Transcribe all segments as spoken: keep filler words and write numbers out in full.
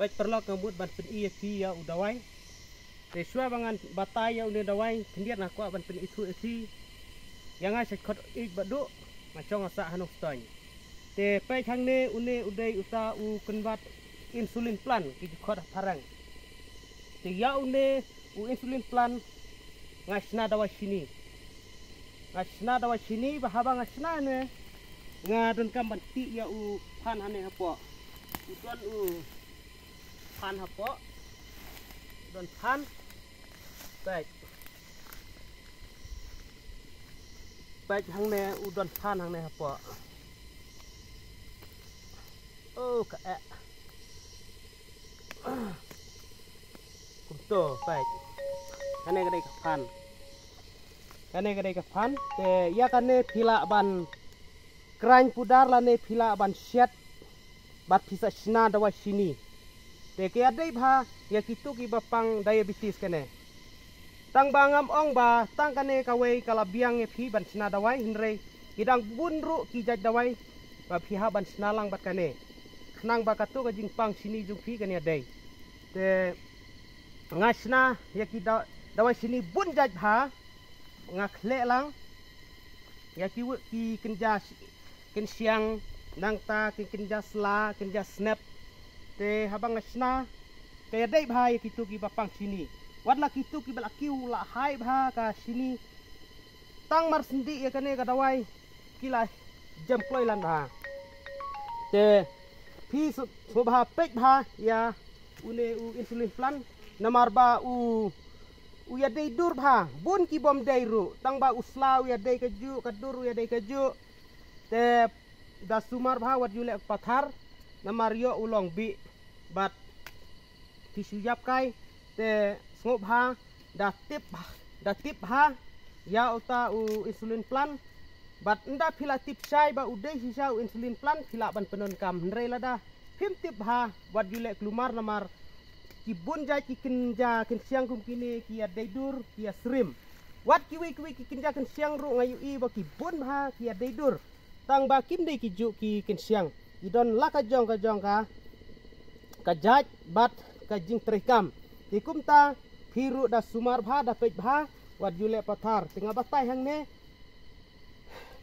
Peit paralok, nga mut ban pyni ïa phi ïa u dawai. Te shuwa ba ngan batai ïa une dawai, khyndiat nga kwah ban pyni thuh ïa phi. Ïa nga sha khot ïeit ba duh, nga shong nga sah ha Nongstoiñ. Te peit hangne, une u dei uta u kynbat insulin plant, ki ju khot ha phareng. Te ïa une u insulin plant nga shna dawai shini. Nga shna dawai shini, ba haba nga shna ne, nga donkam ban tih ïa u phan hangne hapoh. U don u phan hapoh. U don phan. Peit. Peit hangne, u don phan hangne hapoh. Oh, ka eh. Kumto, peit. Kane ka dei ka phan. Kane ka dei ka phan. Te ïa kane phi lah ban khraiñ pudar lane phi lah ban shet. Bad phi sa shna dawai shini. Te ka ïadei bha ïa kito kiba pang diabetes kane. Tang ba ngam ong ba tang kane kawei ka la biang ïa phi ban shna dawai, hynrei ki dang bun ruh ki jait dawai ba phi hap ban shna lang bad kane. Khnang ba kato ka jingpang shini jong phi kan ïadei. Te nga shna ïa ki da-, dawai shini bun jait bha. Nga khleh lang ïa ki wi-, ki kynja sh-, kynshiang, nangta ki kynja sla, kynja snep. Te haba nga shna, ka ïadei bha ïa kito kiba pang shini. Wat la kito kiba la kiew la hai bha ka shini. Tang mar sngewdih ïa kane ka dawai, ki la jem kloi lan bha. Te phi sngewbha peit bha ïa une u insulin plant, namar ba u, u ïadei dur bha, bun ki bym dei ruh, tang ba u sla u ïadei kajuh, ka dur u ïadei kajuh. Te da sumar bha wat ju leh pathar, namar ïoh u long bih, bad phi shu ïap kai, te sngewbha, da tip, da tip bha ïa uta u insulin plant. Bad ynda phi la tip shai ba u dei shisha u insulin plant, phi lah ban pyndonkam, hynrei lada phim tip bha, wat ju leh kulmar namar ki bun jait ki kynja kynshiang kum kine ki ïadei dur, ki ïasyriem. Wat kiwei kiwei ki kynja kynshiang ruh nga ïohi ba ki bun bha ki ïadei dur. Tang ba kim dei kijuh ki kynshiang. Ki don la ka jong ka jong ka, ka jait bad ka jingtrei kam. Te kumta phi ruh da sumar bha, da peit bha, wat ju leh pathar. Te nga batai hangne,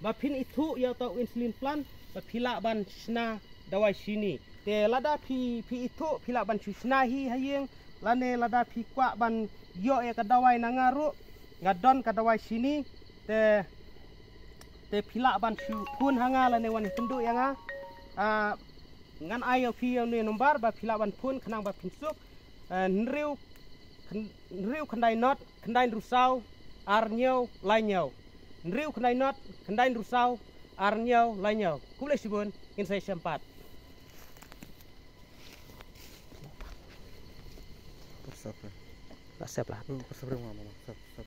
ba phin ithuh ïa uta u insulin plant, ba phi lah ban shna dawai shini. Te lada phi, phi ithuh, phi lah ban shu shna hi ha ïing, lane lada phi kwah ban ïoh ïa ka dawai na nga ruh, nga don ka dawai shini. Te, te phi lah ban shu phone ha nga lane wan ïakynduh ïa nga. Ah, ngan ai ïa phi ïa une number ba phi lah ban phone khnang ba phin suk. Eh, hynriew khyn-, hynriew khyndai not, khyndai hynriew saw, ar hynñiew lai hynñiew. Hynriew khyndai not, khyndai hynriew saw, ar hynñiew lai hynñiew. Khublei shibun, ngin sa ïashem pat. WhatsApp, eh. WhatsApp lah. Hmm, WhatsApp, eh, mama, WhatsApp, WhatsApp.